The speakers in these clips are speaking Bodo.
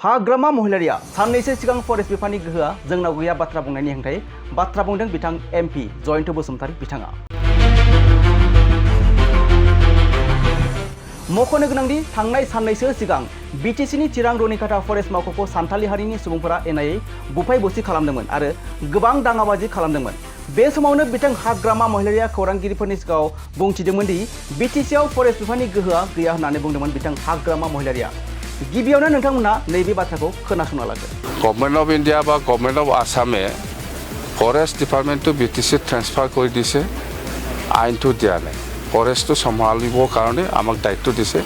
हाग्रामा महिलारिया साननैसो सिगां फरेस्ट बिफाननि गोहोआ जोंनाव गैया बाथ्रा बुंनायनि हेंथायै बाथ्रा बुंदों बिथां एमपि जयन्त बसुमतारी बिथाङा। मख'नो गोनांदि थांनाय साननैसो सिगां बिटिसिनि चिरां रुनिकाटा फरेस्ट मावख'खौ सान्थालि हारिनि सुबुंफोरा एनायै बुफाय बुसि खालामदोंमोन आरो गोबां दाङाबाजि खालामदोंमोन। बे समावनो बिथां हाग्रामा महिलारिया खौरांगिरिफोरनि सिगाङाव बुंथिदोंमोन दि बिटिसिआव फरेस्ट बिफाननि गोहोआ गैया होननानै बुंदोंमोन बिथां हाग्रामा महिलारिया। गिबियावनो नोंथांमोना नैबे बाथ्राखौ खोनासंना लागोन। गभर्नमेंट अफ इंडिया बा गभर्नमेंट अफ आसामे forest department to BTC transfer कर दिसे आईन दिया नहीं फरेस्ट सम्भालिब कारण आमक दायित्व दिसे।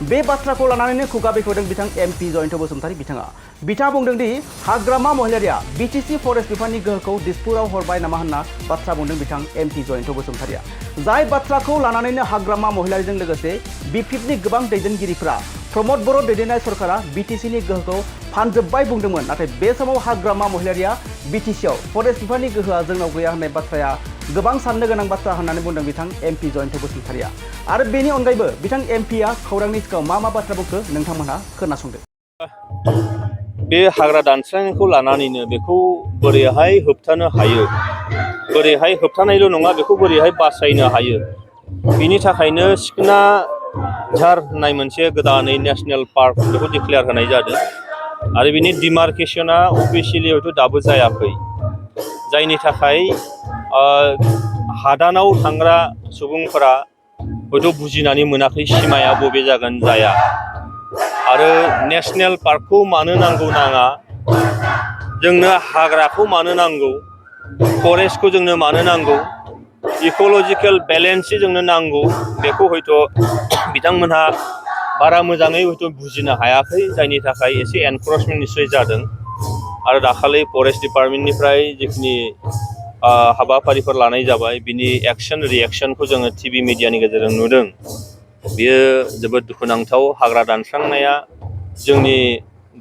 बे बाथ्राखौ लानानैनो खुगा बेखेवदों बिथां एमपि जयन्त बसुमतारी बिथाङा। बिथाङा बुंदों दि हाग्रामा महिलारिया बिटिसि फरेस्ट बिफाननि गोहोखौ दिसपुराव हरबाय नामा होनना बाथ्रा बुंदों बिथां एमपि जयन्त बसुमतारिया। जाय बाथ्राखौ लानानैनो हाग्रामा महिलारिजों लोगोसे बिपिएफनि गोबां दैदेनगिरिफोरा प्रमद बर' दैदेननाय सरकारा बिटिसिनि गोहोखौ फानजोब्बाय बुंदोंमोन। नाथाय बे समाव हाग्रामा महिलारिया बिटिसिआव फरेस्ट बिफाननि गोहोआ जोंनाव गैया होननाय बाथ्राया गोबां साननो गोनां बाथ्रा होननानै बुंदों बिथां एमपि जयन्त बसुमतारिया। आरो बेनि अनगायैबो बिथां एमपिआ खौरांनि सिगाङाव मा बाथ्रा बुंखो नोंथांमोनहा खोनासंदो। बे हाग्रा दानस्रांनायखौ लानानैनो बेखौ बोरैहाय होबथानो हायो, बोरैहाय होबथानायल' नङा बेखौ बोरैहाय बासायनो हायो, बिनि थाखायनो सिखना झार होननाय मोनसे गोदानै नेशनेल पार्क बेखौ डिक्लेयार होनाय जादों आरो बिनि डिमार्केशना अफिसियेलि हयथ' दाबो जायाखै। जायनि थाखाय हादानाव थांग्रा सुबुंफोरा हयथ' बुजिनानै मोनाखै सिमाया बबे जागोन जाया। आरो नेशनेल पार्कखौ मानो नांगौ नाङा, जोंनो हाग्राखौ मानो नांगौ, फरेस्टखौ जोंनो मानो नांगौ, इक'लजिकेल बेलेन्स जोंनो नांगौ, बेखौ हयथ' बिथांमोनहा बारा मोजाङै हयथ' बुजिनो हायाखै। जायनि थाखाय एसे एनक्रचमेन्ट निस्सय जादों। आरो दाखालि फरेस्ट डिपार्टमेन्टनिफ्राय जिखिनि हाबाफारिफोर लानाय जाबाय बिनि एक्शन रिएक्शनखौ जोङो टिभि मिडियानि गेजेरजों नुदों। बेयो जोबोद दुखुनांथाव। हाग्रा दानस्रांनाया जोंनि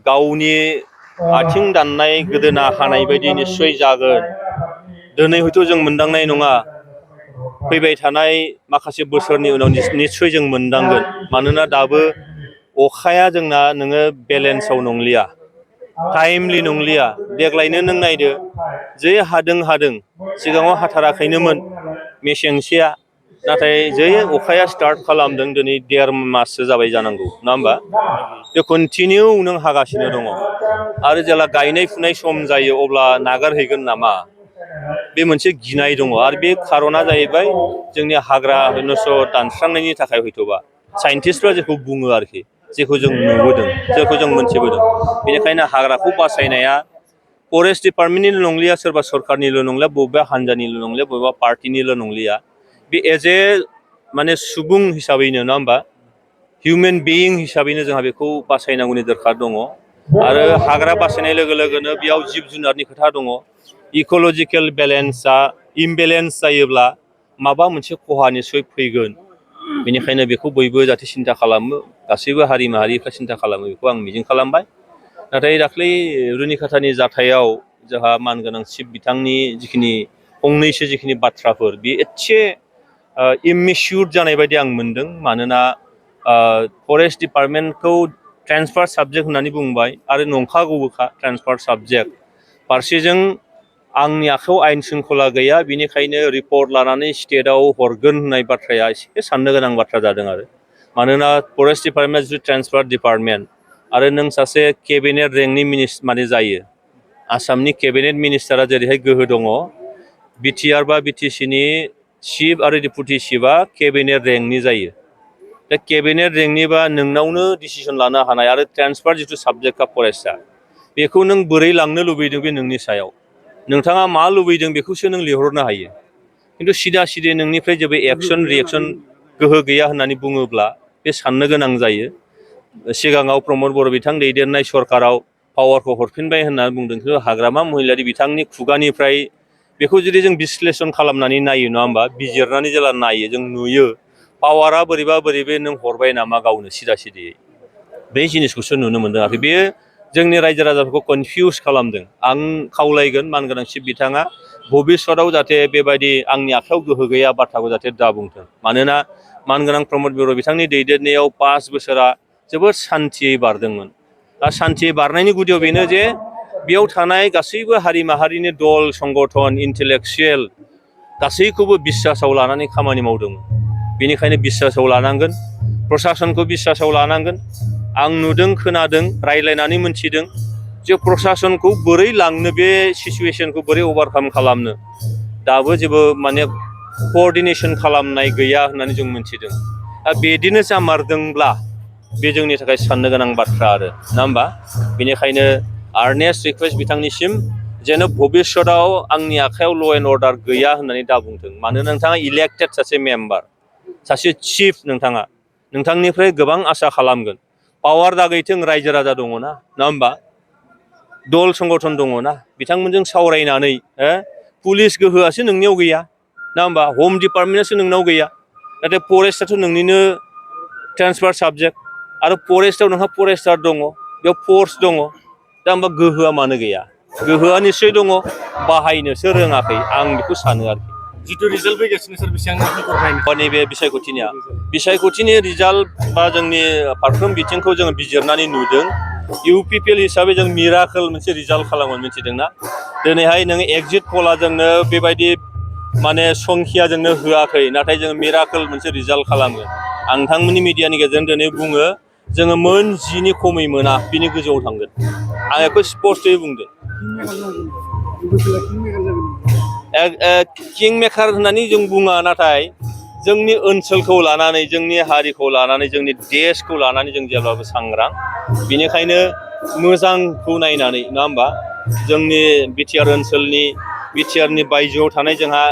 गावनि आथिं दाननाय गोदोना हानाय बायदि निस्सय जागोन। दिनै हयथ' जों मोनदांनाय नङा, फैबाय थानाय माखासे बोसोरनि उनाव निस्सय जों मोनदांगोन। मानोना दाबो अखाया जोंना नोङो बेलेन्सआव नंलिया, टाइमलि नंलिया। देग्लायनो नों नायदो, जै हादों सिगाङाव हाथाराखैनोमोन मेसेंसेया, नाथाय जै अखाया स्टार्ट खालामदों दिनै 1.5 माससो जाबाय जानांगौ, नङा होमबा? बे कन्टिनिउ नों हागासिनो दङ। आरो जेला गायनाय फुनाय सम जायो अब्ला नागारहैगोन नामा, बे मोनसे गिनाय दङ। आरो बे खारना जाहैबाय जोंनि हाग्रा दानस्रांनायनि थाखाय हयथ'बा साइन्टिस्टफ्रा जेखौ बुङो आरोखि, जेखौ जों नुबोदों, जेखौ जों मोनथिबोदों। बेनिखायनो हाग्राखौ बासायनाया फरेस्ट डिपार्टमेन्टनिल' नंलिया, सोरबा सरकारनिल' नंलिया, बबेबा हान्जानिल' नंलिया, बबेबा पार्टिनिल' नंलिया। बे एज ए माने सुबुं हिसाबैनो, नङा होमबा, हिउमेन बिइं हिसाबैनो जोंहा बेखौ बासायनांगौनि दरखार दङ। आरो हाग्रा बासायनाय लोगो लोगोनो बेयाव जिब जुनारनि खोथा दङ। इक'लजिकेल बेलेन्सआ इमबेलेन्स जायोब्ला माबा मोनसे खहा निस्सय फैगोन। बेनिखायनो बेखौ बयबो जाहाथे सिन्था खालामो, गासैबो हारि माहारिफ्रा सिन्था खालामो, बेखौ आं मिजिं खालामबाय। नाथाय दाख्लै रुनिकाटानि जाथायाव जोंहा मानगोनां चिफ बिथांनि जिखिनि फंनैसो जिखिनि बाथ्राफोर, बे एसे इममेच्युर जानाय बायदि आं मोनदों। मानोना फरेस्ट डिपार्टमेन्टखौ ट्रेन्सफार साबजेक्ट होननानै बुंबाय आरो नंखागौबोखा ट्रेन्सफार साबजेक्ट। फारसेजों आंनि आखायाव आयेन शृंखला गैया, बेनिखायनो रिपर्ट लानानै स्टेटआव हरगोन होननाय बाथ्राया एसे साननो गोनां बाथ्रा जादों। आरो मानोना फरेस्ट डिपार्टमेन्ट जुदि ट्रेन्सफार डिपार्टमेन्ट आरो नों सासे केबिनेट रेंकनि माने जायो, आसामनि केबिनेट मिनिस्टारा जेरैहाय गोहो दङ, बिटिआर बा बिटिसिनि चिफ आरो डिपुटि चिफआ केबिनेट रेंकनि जायो। दा केबिनेट रेंकनिबा नोंनावनो डिसिसन लानो हानाय आरो ट्रेन्सफार जिथु साबजेक्टखा फरेस्टआ, बेखौ नों बोरै लांनो लुबैदों बे नोंनि सायाव। नोंथाङा मा लुबैदों बेखौसो नों लिरहरनो हायो। खिन्थु सिदा सिदि नोंनिफ्राय जेबो एक्सन रिएक्सन गोहो गैया होननानै बुङोब्ला बे साननो गोनां जायो। सिगाङाव प्रमद बर' बिथां दैदेननाय सरकाराव पावारखौ हरफिनबाय होननानै बुंदों, खिन्थु हाग्रामा महिलारि बिथांनि खुगानिफ्राय बेखौ जुदि जों बिश्लेषण खालामनानै नायो, नङा होमबा, बिजिरनानै जेला नायो, जों नुयो पावारा बोरैबा नों हरबाय नामा गावनो सिदा सिदियै। बे जिनिसखौसो नुनो मोनदों आरोखि। बेयो जोंनि रायजो राजाफोरखौ कनफिउस खालामदों। आं खावलायगोन मानगोनां चिफ बिथाङा भबिष्यतआव जाहाथे बेबायदि आंनि आखायाव गोहो गैया बाथ्राखौ जाहाथे दा बुंथों। मानोना मानगोनां प्रमद बर' बिथांनि दैदेननायाव 5 बोसोरा जोबोद सान्थियै बारदोंमोन। सान्थि बारनायनि गुदियाव बेनो जे बेयाव थानाय गासैबो हारि माहारिनि दल संगठन इन्टेलेक्सुयेल गासैखौबो बिश्वासाव लानानै खामानि मावदों बेनिखायनो बिश्वासाव लानांगोन प्रसासनखौ बिश्वासाव लानांगोन आं नुदों खोनादों रायज्लायनानै मोनथिदों जे प्रसासनखौ बोरै लांनो बे सिचुवेसनखौ बोरै अभारकाम खालामनो दाबो जेबो माने कअर्डिनेसन खालामनाय गैया होननानै जों मोनथिदों बेदिनो जामारदोंब्ला बे जोंनि थाखाय साननो गोनां बाथ्रा आरो नङा होमबा बेनिखायनो आर्नेस्ट रिक्वेस्ट बिथांनिसिम जेन' भबिष्यतआव आंनि आखायाव ल' एन्ड अर्डार गैया होननानै दा बुंथों मानोना नोंथाङा इलेक्टेड सासे मेम्बार सासे चिफ नोंथांनिफ्राय गोबां आसा खालामगोन पावार दागैथों रायजो राजा दङ ना नङा होमबा दल संगठन दङ ना बिथांमोनजों सावरायनानै पुलिस गोहोआसो नोंनियाव गैया नङा होमबा हम डिपार्टमेन्टआसो नोंनाव गैया नाथाय फरेस्टआथ' नोंनिनो ट्रेन्सफार साबजेक्ट आरो फरेस्टआव नोंहा फरेस्टार दङ बेयाव फोर्स दङ दा होमबा गोहोआ मानो गैया गोहोआ निश्चय दङ बाहायनोसो रोङाखै आं बेखौ सानो आरोखि जिथु रिजाल्ट फैगासिनो सार बेसेबां नैबे बिसायख'थिनि रिजाल्ट बा जोंनि फारफ्रोम बिथिंखौ जोङो बिजिरनानै नुदों इउपिपिएल हिसाबै जों मिराकोल मोनसे रिजाल्ट खालामो मिथिदोंना दिनैहाय नोङो एग्जिट पला जोंनो बेबायदि माने संखियाजोंनो होआखै नाथाय जोङो मिराकोल मोनसे रिजाल्ट खालामो आं नोंथांमोननि मिडियानि गेजेरजों दिनै बुङो जोङो मोन 10 नि खमै मोना बिनि गोजौआव थांगोन आं बेखौ स्पष्टयै बुंदों किं मेकार होननानै जों बुङा नाथाय जोंनि ओनसोलखौ लानानै जोंनि हारिखौ लानानै जोंनि देशखौ लानानै जों जेब्लाबो सांग्रां बेनिखायनो मोजांखौ नायनानै नङा होमबा जोंनि बिटिआर ओनसोलनि बिटिआरनि बायजोआव थानाय जोंहा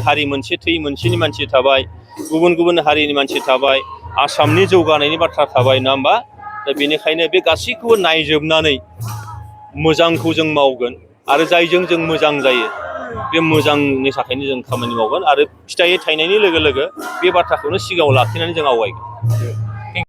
हारि मोनसे थै मोनसेनि मानसि थाबाय गुबुन गुबुन हारिनि मानसि थाबाय आसामनि जौगानायनि बाथ्रा थाबाय नङा होमबा दा बेनिखायनो बे गासैखौबो नायजोबनानै मोजांखौ जों मावगोन आरो जायजों जों मोजां जायो बे मोजांनि थाखायनो जों खामानि मावगोन आरो फिथाइ थायनायनि लोगो लोगो बे बाथ्राखौनो सिगाङाव लाखिनानै जों आवगायगोन